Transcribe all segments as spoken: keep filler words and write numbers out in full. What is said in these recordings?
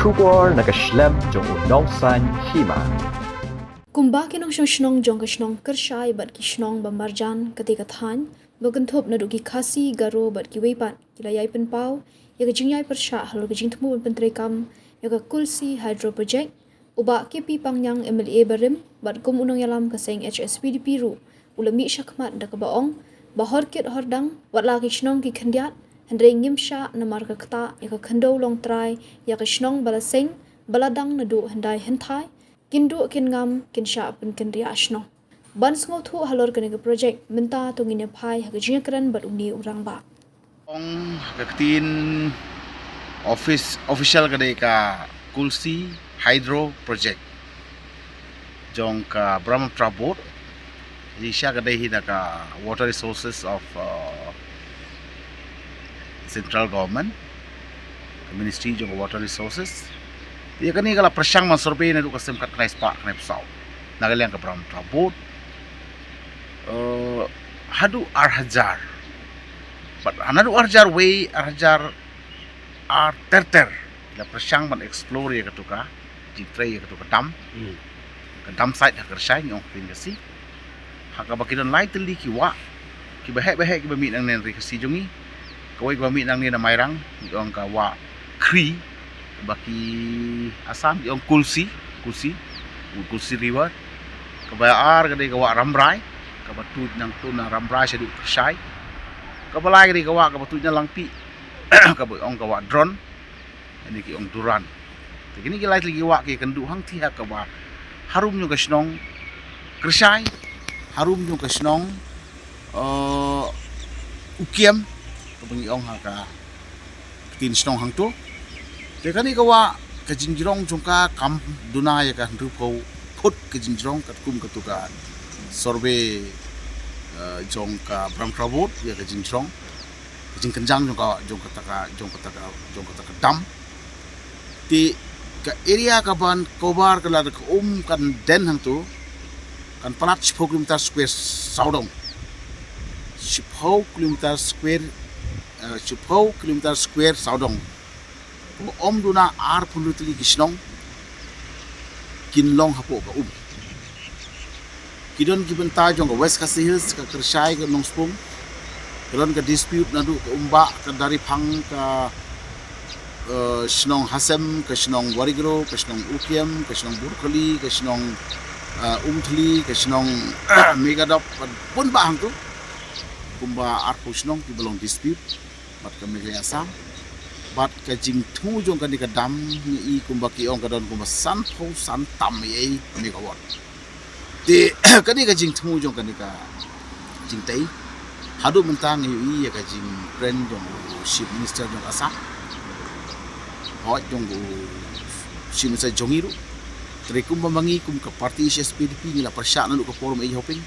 Khubor na ka shlem jong u nongsan hima. Kumba ki nongshong shnong jong ka shnong Kyrshai bad ki shnong ba marjan kata ka thaiñ ba kynthup naduh ki Khasi, Garo bad kiwei pat ki la ïai pynpaw ïa ka jingïai pyrshah halor ka jingthmu ban pyntreikam ïa ka Kulsi Hydro Project, u Bah K P Pangnang, M L A barim bad kum u nongïalam ka seng H S P D P ruh u la mih shakhmat da kaba ong ba hor kit hor dang, wat la ki shnong ki khyndiat, hynrei ngim shah namar ka ktah ïa ka khyndew longtrai ïa ka shnong ba la seng ba la dang naduh hyndai hynthai, kin duh kin ngam kin shah pynkynriah shnong. Ban sngewthuh halor kane ka project mynta to ngin ïa phai ha ka jingïakren bad une u rangbah. Ong ka ktien office, official ka dei ka Kulsi Hydro Project jong ka Brahmaputra Board. Ji sha ka dei hi na ka Water Resources of, uh, Central Government, ka Ministry jong ka Water Resources. Ïa kane ka la pyrshang ban survey naduh ka snem khatkhyndai spah khyndaiphew saw na ka liang ka Brahmaputra Board. Eh, haduh ar hajar, bad naduh ar hajar wei, ar hajar ar ter ter la pyrshang ban explore ïa katu ka jingtrei ïa katu ka dam. Hmm. Ka dam site ha Kyrshai, ngi ong ha ka ktien Khasi. Ha kaba ki don lai tylli ki wah kiba heh ba heh kiba mih nangne na ri Khasi jong ngi. Kawei kaba mih nangne na Mairang, ngi ong ka wah Khri, ba ki Assam ki ong Kulsi, Kulsi, Kulsi River. Kaba ar ka dei ka wah Rambrai, kaba tuid nangtu na Rambrai shaduh Kyrshai. Kaba lai ka dei ka wah kaba tuid na Langpih, kaba ong ka wah Dron, ïa kine ki ong Duran. Te kine ki lai tylli ki wah ki kynduh hangtei ha kaba harum jong ka shnong Kyrshai, harum jong ka shnong, eh, Ukiam, kaba ngi ong ha ka ktien shnong hangto. Te kane ka wah ka jingjrong jong ka kam duna ïa ka hynriewphew phut ka jingjrong katkum katu ka survey, eh, jong ka Brahmaputra Board ïa ka jingjrong, ka jingkynjang jong ka, jong kata ka, jong kata ka, jong kata ka dam. Te ka area kaban cover ka la ka um kan dei hangto kan palat shiphew kilometer square sawdong. Shiphew kilometer square, eh, shiphew kilometer square sawdong. Ba ym duna arphew tylli ki shnong kin long hapoh ka um. Ki don ki bynta jong ka West Khasi Hills, ka Kyrshai, ka Nongspung. Ka don ka dispute naduh ka Umbah, ka Dariphang, ka, eh, shnong Hasem, ka shnong Warigro, ka shnong Ukiam, ka shnong Burkhali, ka shnong, eh, Umthli, ka shnong Megadop, bun bah hangto. Kumba arphew shnong kiba long dispute bad ka Meghalaya Assam. Bad ka jingthmu jong kane ka dam ngi i kumba ki ong ka don kumba sanphew san tam ei megawatt. Te kane ka jingthmu jong kane ka jingtei, haduh mynta ngi ïohi ïa ka jingkren jong u Chief Minister jong Assam, hooid jong u Chief Minister jong ngi ruh. Te kumba ma ngi kum ka party H S P D P ngi la pyrshah naduh ka por ma i hoping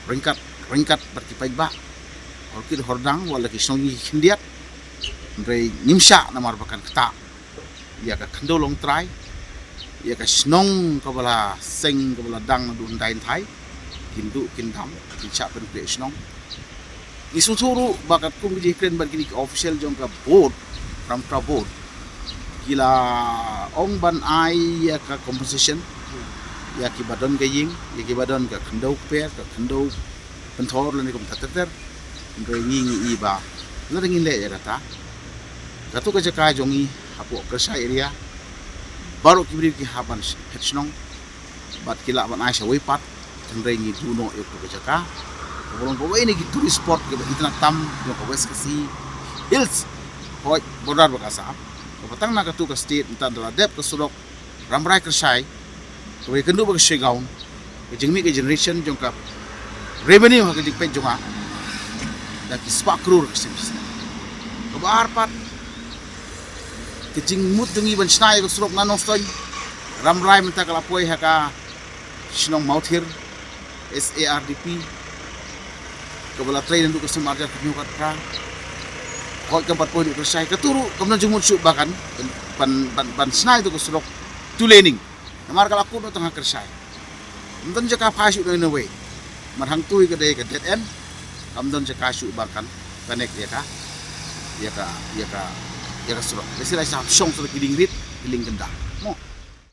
ryngkat ryngkat bad ki paidbah, hor kit hor dang, wat la ki shnong ki khyndiat, hynrei ngim shah namar ba kan ktah ïa ka khyndew longtrai, ïa ka shnong kaba la seng kaba la dang naduh hyndai hynthai, kin duh kin dam, kin shah pynkhreh shnong. Ngi sngewthuh ruh ba katkum ka jingkren bad kine ki official jong ka board, Brahmaputra Board, ki la ong ban ai ïa ka compensation ïa kiba don ka ïing, ïa kiba don ka khyndew kper, ka khyndew pynthor lane kumta ter ter. Hynrei ngi ngi i ba lada ngin leh ïa kata, kato ka jaka jong ngi hapoh Kyrshai area, baroh ki briew ki hap ban phet shnong bad ki lah ban ai shawei pat. Hynrei ngi duh noh ïa kato ka jaka kaba long kawei na ki tourist spot kiba itynnad tam jong ka West Khasi Hills, hooid, border bad ka Assam. Kaba tang na kato ka state mynta da la dep ka surok Rambrai Kyrshai, kaba ïakynduh bad ka Shwegaon, ka jingmih ka generation jong ka revenue ha ka jingpeit jong nga da ki spah klur ka sien ka sien. Kaba ar pat, ka jingmut jong ngi ban shna ïa ka surok na Nongstoiñ Rambrai mynta ka la poi ha ka shnong Mawthir, S A R D P, kaba la trei naduh ka snem ar hajar khatñiew khatphra. Hooid, kam pat poi naduh Kyrshai, kato ruh kam don jingmut shuh ba kan ban, ban, ban shna ïa ka surok two laning. Namar ka la kut noh tang ha Kyrshai. Kam don jaka phai shuh na ine wei. Namar hangto ka dei ka dead end. Kam don jaka shuh ba kan connect ïa ka, ïa ka, ïa ka ïa ka surok. Lehse la shah shong surok ki dieng rit, ki lieng kynda. Mo.